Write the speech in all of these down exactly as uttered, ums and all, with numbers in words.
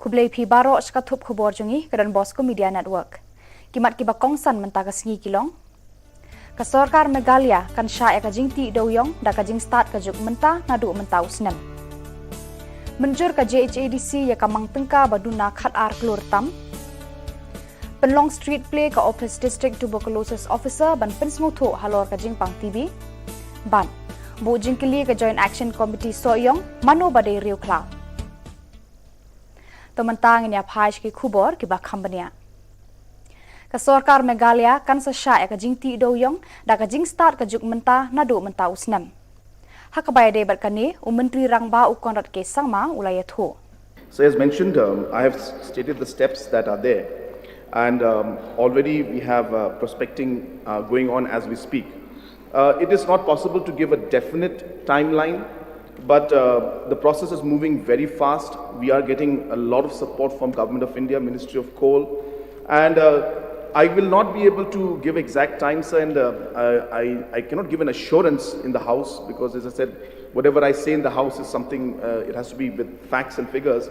Khublei phi baroh sha ka thup khubor jong ngi ka Don Bosco Media Network. Ki mat kiba kongsan mynta ka sngi ki long: Ka sorkar Meghalaya kan shah ïa ka jingtih dewiong da ka jingstad ka juk mynta naduh mynta u snem. Mynjur ka J H A D C ïa ka mang tyngka ba duna khatar klur tam. Pynlong street play ka ophis District Tuberculosis Officer ban pynsngewthuh halor ka jingpang T B. Bad buh jingkylli ka Joint Action Committee Sohiong, mano ba dei riewkhlaw. To mynta ngin ïa phai sha ki khubor kiba kham bniah. Ka sorkar Meghalaya kan sa shah ïa ka jingtih dewiong da ka jingstad ka juk mynta naduh mynta u snem. Ha kaba ïadei bad kane, u Myntri Rangbah u Conrad K Sangma u la ïathuh. So as mentioned, um, I have stated the steps that are there, and um, already we have uh, prospecting uh, going on as we speak. Uh, it is not possible to give a definite timeline, but uh, the process is moving very fast. We are getting a lot of support from Government of India, Ministry of Coal, and uh, I will not be able to give exact time, sir, and uh, I, I, I cannot give an assurance in the House because, as I said, whatever I say in the House is something, uh, it has to be with facts and figures.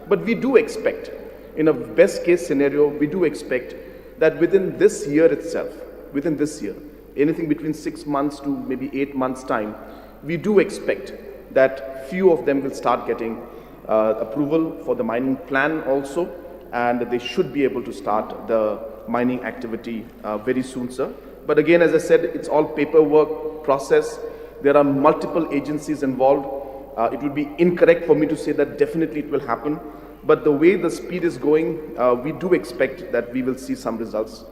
But we do expect, in a best case scenario, we do expect that within this year itself, within this year, anything between six months to maybe eight months' time, we do expect that few of them will start getting uh, approval for the mining plan also, and they should be able to start the mining activity uh, very soon, sir. But again, as I said, it's all paperwork process. There are multiple agencies involved. Uh, it would be incorrect for me to say that definitely it will happen. But the way the speed is going, uh, we do expect that we will see some results.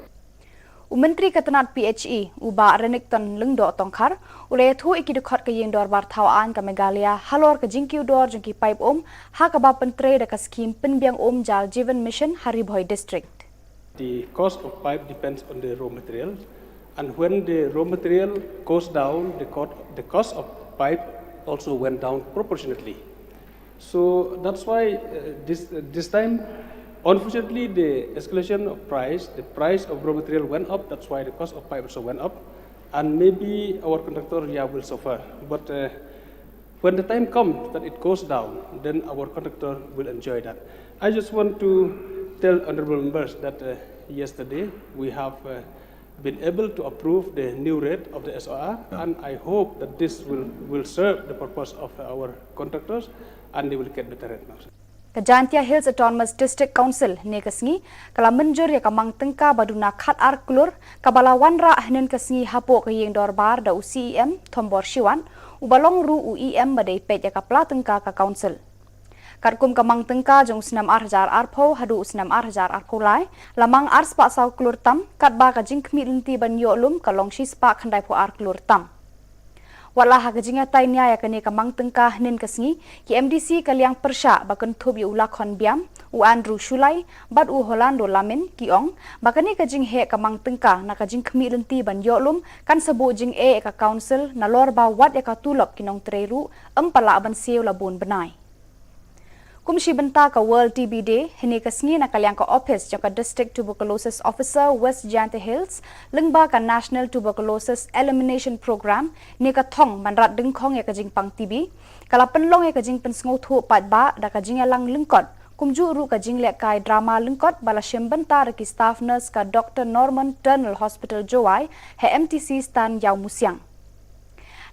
U Myntri ka tnat P H E, u Bah Renikton Lyngdoh Tongkhar, u la ïathuh ïa ki dkhot ka ïing dorbar thaw aiñ ka Meghalaya halor ka jingkiew dor jong ki paip um, ha kaba pyntrei da ka skhim pynbiang um Jal Jeevan Mission ha Ri Bhoi District. The cost of pipe depends on the raw material, and when the raw material goes down, the cost, the cost of pipe also went down proportionately. So that's why uh, this uh, this time, unfortunately, the escalation of price, the price of raw material went up. That's why the cost of pipe also went up, and maybe our contractor, yeah, will suffer. But uh, when the time comes that it goes down, then our contractor will enjoy that. I just want to tell honorable members that uh, yesterday we have uh, been able to approve the new rate of the S O R, and I hope that this will, will serve the purpose of our contractors and they will get better rate now. Ka Jaintia Hills Autonomous District Council hynne ka sngi ka la mynjur ïa ka mang tyngka ba duna khatar klur kaba la wanrah hynnin ka sngi hapoh ka ïing dorbar da u C E M Thombor Shiwat, uba long ruh u E M ba dei peit ïa ka pla tyngka ka council. Katkum ka mang tyngka jong u snem ar hajar arphew haduh u snem ar hajar arphew lai, la mang ar spah saw klur tam, katba ka jingkhmih lynti ban ïoh lum ka long shi spah khyndai phew ar klur tam. Wat la ha ka jingïatai nia ïa kane ka mang tyngka hynnin ka sngi, ki M D C ka liang pyrshah ba kynthup ïa u Lakhon Biam, u Andrew Shullai bad u Holando Lamin ki ong ba kane ka jingheh ka mang tyngka na ka jingkhmih lynti ban ïoh lum kan sa buh jingeh ïa ka council nalor ba wat ïa ka tulop ki nongtrei ruh ym pat lah ban siew la bun bnai. Kum shi bynta ka World T B Day, hynne ka sngi na ka liang ka ophis jong ka District Tuberculosis Officer West Jaintia Hills, lyngba ka National Tuberculosis Elimination Program, ne ka thong ban rat dyngkhong ïa ka jingpang T B, ka la pynlong ïa ka jingpynsngewthuh paidbah da ka jingïalang lyngkot, kumjuh ruh ka jinglehkai drama lyngkot ba la shim bynta da ki staff nurse ka Doctor Norman Tunnel Hospital Jowai, ha M T C Stand Ïawmusiang.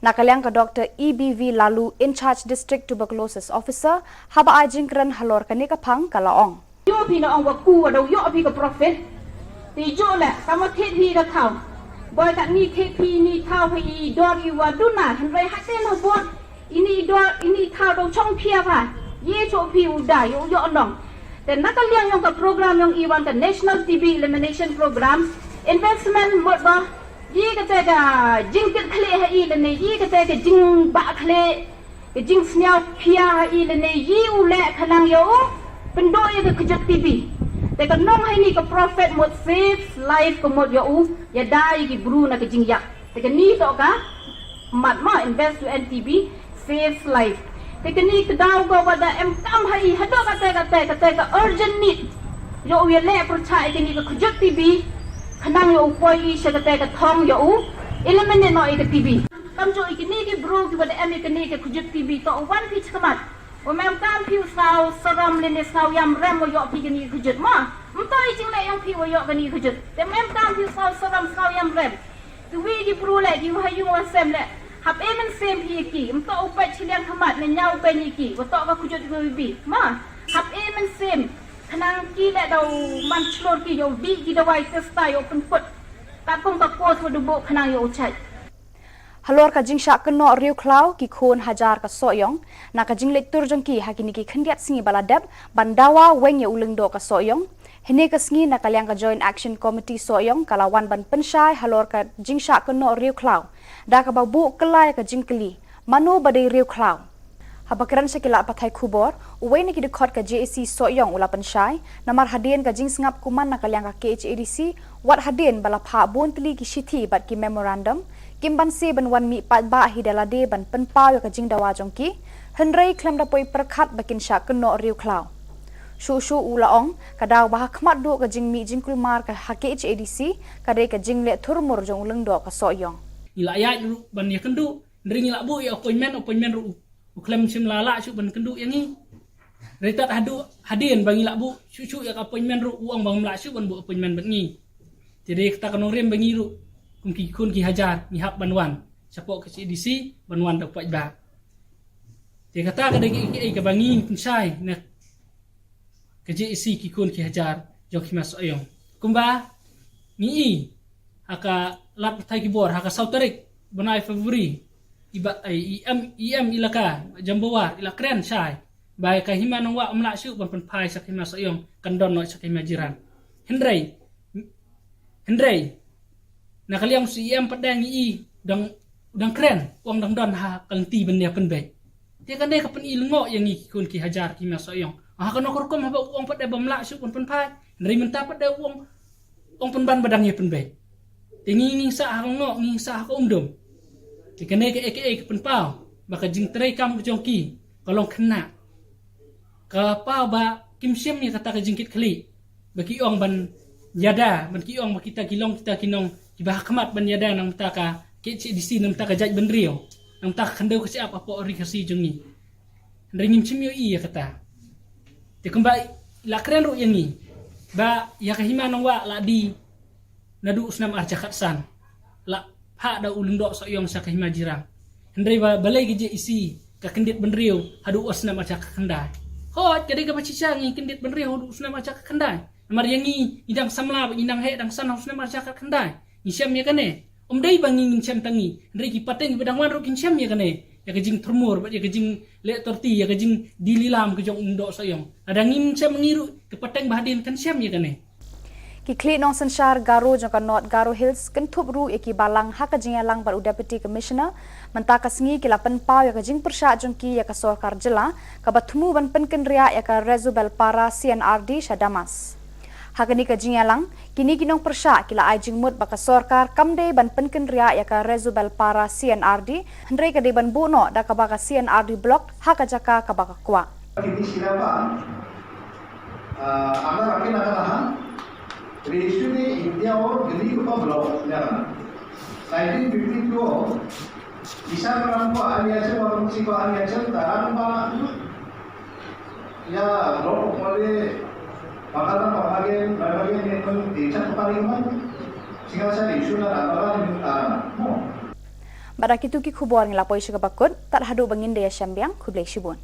Na ka liang ka Doctor E B V Laloo, In-charge District Tuberculosis Officer, haba ai jingkren halor kane ka phang ka la ong. Ïoh phi na ong wa ku wa daw ïoh phi ka profit. Te ïoh leh, tama thied phi ka thaw. Boi katni thied phi ni thaw phi i dor i wa duna, hynrei hadien habud ini i dor ini i thaw daw chong phia pha. Ye choh phi u da ïoh ïoh nong. Te na ka liang yong ka program yong i wan ka National T B Elimination Program, investment mut ba Yi kata ka jingkit khlieh ha i lane yi kata ka jingbah khlieh, ka jingsniaw phia ha i lane yi u leh khnang ïa u pynduh ïa ka kjut T B. Te ka nong ha ini ka profit mut saves life ka mut ïa u, ïada ïa ki bru na ka jingïap. Te kani toh ka mat mo, invest to end T B, saves life. Te kani ka daw ko ba da em kam ha i haduh kata kata kata ka urgent need. Ïa u ïa leh pyrchah ïa kani ka kjut T B khnang ïa u poi i sha kata ka thong ïa u eliminate noh ïa ka T B. Kam jooh ïa kini ki bru kiba da em ïa kani ka kjut T B toh u wan phi chakhmat. Mem kam phi u sngew saram lane sngew ïam rem wa ïoh phi kani ka jut ma. Mto i jingleh ïong phi wa ïoh kani ka jut. Te mem kam phi u sngew saram sngew ïam rem. Te wi ki bru leh ki wa ha yung wa sem leh. Hap e men sem phi ki. Mto u pet chiliang khamat ne nyaw ben ki. Wa to ka kujut ka bi. Ma. Hap e men sem. Khnang ki leh daw man chlor ki yow di ki dawai testa yow pynput. Tat kum ka kos wa du bok khnang yow chait. Halor ka jingshah kynnoh riewkhlaw ki khun hajar ka Sohiong, na ka jingleit tur jong ki ha kini ki khyndiat sngi ba la dep, ban dawa weng ïa u lyngdoh ka Sohiong. Hynne ka sngi na ka liang ka Joint Action Committee Sohiong ka la wan ban pynshai halor ka jingshah kynnoh riewkhlaw. Da kaba buh kylla ïa ka jingkylli, mano ba dei riewkhlaw? Haba kren sha ki lad pathai khubor, uwei na ki dkhot ka J A C Sohiong u la pynshai, namar hadien ka jingsngap kuman na ka liang ka K H A D C, wat hadien ba la phah bun tylli ki shithi bad ki memorandum, kim banse ban wan mih paidbah hi da lade ban pynpaw ïa ka jingdawa jong ki, hynrei khlem da poi pyrkhat ba kin shah kynnoh riewkhlaw. Shuh shuh u la ong, ka daw ba ha khmat duh ka jingmih jingkulmar ka ha K H A D C, ka dei ka jingleh thurmur jong u lyngdoh ka Sohiong. Ngi la ïaid ruh ban ïakynduh, hynrei ngi la buh ïa appointment, appointment ruh u khlem shym la lah shuh ban kynduh ïa ngi. Hynrei tad haduh hadien ba ngi la buh shuh shuh ïa ka appointment ruh u ong ba ngam lah shuh ban buh appointment bad ngi. Te dei kata ka nongrim ba ngi ruh kum ki khun ki hajar ngi hap ban wan shapoh ka K H A D C ban wan da u paidbah. Te kata ka dei kaei kaei kaba ngi pynshai na ka J A C ki khun ki hajar jong ka hima Sohiong. Kumba ngi i ha ka lad pathai khubor ha ka saw tarik bnai February, i ba, i, i em, i em elaka Jambawar i la kren shai ba ka hima Nongwah ym lah shuh ban pynphai sha ka hima Sohiong, kan don noh sha ka hima Jirang. Hynrei, hynrei na ka liang C E M pat dang i dang, dang kren, u ong dang don ha ka lynti ban ïa pynbeit. Te kane ka pyni lyngngoh ïa ngi ki khun ki hajar ki hima Sohiong. Ha kano ka rukom haba u ong pat dang bym lah shuh ban pynphai, hynrei mynta pat dang u ong, ong pynban ba dang ïa pynbeit. Te ngi ngin sah ha ka lyngngoh, ngin sah ha ka umdum. Te kane kaei kaei ka pynpaw ba ka jingtrei kam ka jong ki ka long khynnah. Ka paw ba kim shem ïa kata ka jingkitkhlieh ba ki ong ban ïada, ban ki ong ba kita ki long kita ki nong kiba ha khmat ban ïada na ka bynta ka K H A D C, na ka bynta ka jaitbynriew, na ka bynta ka khyndew ka shyiap hapoh ri Khasi jong ngi. Hynrei ngim shym ïohi ïa kata. Te kumba i la kren ruh ïa ngi ba ïa ka hima Nongwah la die naduh u snem ar hajar khatsan, la phah da u Lyngdoh Sohiong sha ka hima Jirang. Hynrei ba balei ka J A C ka kyndit bynriew haduh u snem ar hajar khatkhyndai? Hooid, ka dei kaba shisha ngi kyndit bynriew haduh u snem ar hajar khatkhyndai. Namar ïa ngi, ngi dang samla bad ngi dang heh dang san ha u snem ar hajar khatkhyndai. Ngi shem ïa kane. Ym dei ba ngi ngin shem tang ngi, hynrei ki pateng kiba dang wan ruh kin shem ïa kane. Ïa ka jingthurmur bad ïa ka jingleh torti, ïa ka jingdie lilam ka jong u Lyngdoh Sohiong. Lada ngim shem ngi ruh, ki pateng ba hadien kan shem ïa kane. Ki khlieh nongsynshar Garo jong ka North Garo Hills kynthup ruh ïa ki balang ha ka jingïalang bad u Deputy Commissioner. Mynta ka sngi ki la pynpaw ïa ka jingpyrshah jong ki ïa ka sorkar jylla kaba thmu ban pynkynriah ïa ka Resubelpara C and R D sha Damas. Ha kane ka jingïalang, kine ki nongpyrshah ki la ai jingmut ba ka sorkar kam dei ban pynkynriah ïa ka Resubelpara C and R D, hynrei ka dei ban buh noh da kaba ka C and R D block ha ka jaka kaba ka kwah. Kini sila ba, ah, agar akin akan aha, Rishuni India or Delhi ko block nineteen fifty-two, Isha Karam ko Arunachal, Warumsi ko Arunachal, Tarang ba, ya, block ko le, Bakalan, Babagen, Babagen, Nipun, Tichak, Pariman, Singasari, Shuna, Bakalan, Tarang. Mo. Bad da kitu ki khubor ngi la poi sha kaba kut, tad haduh ba ngin da ïashem biang, khublei shibun.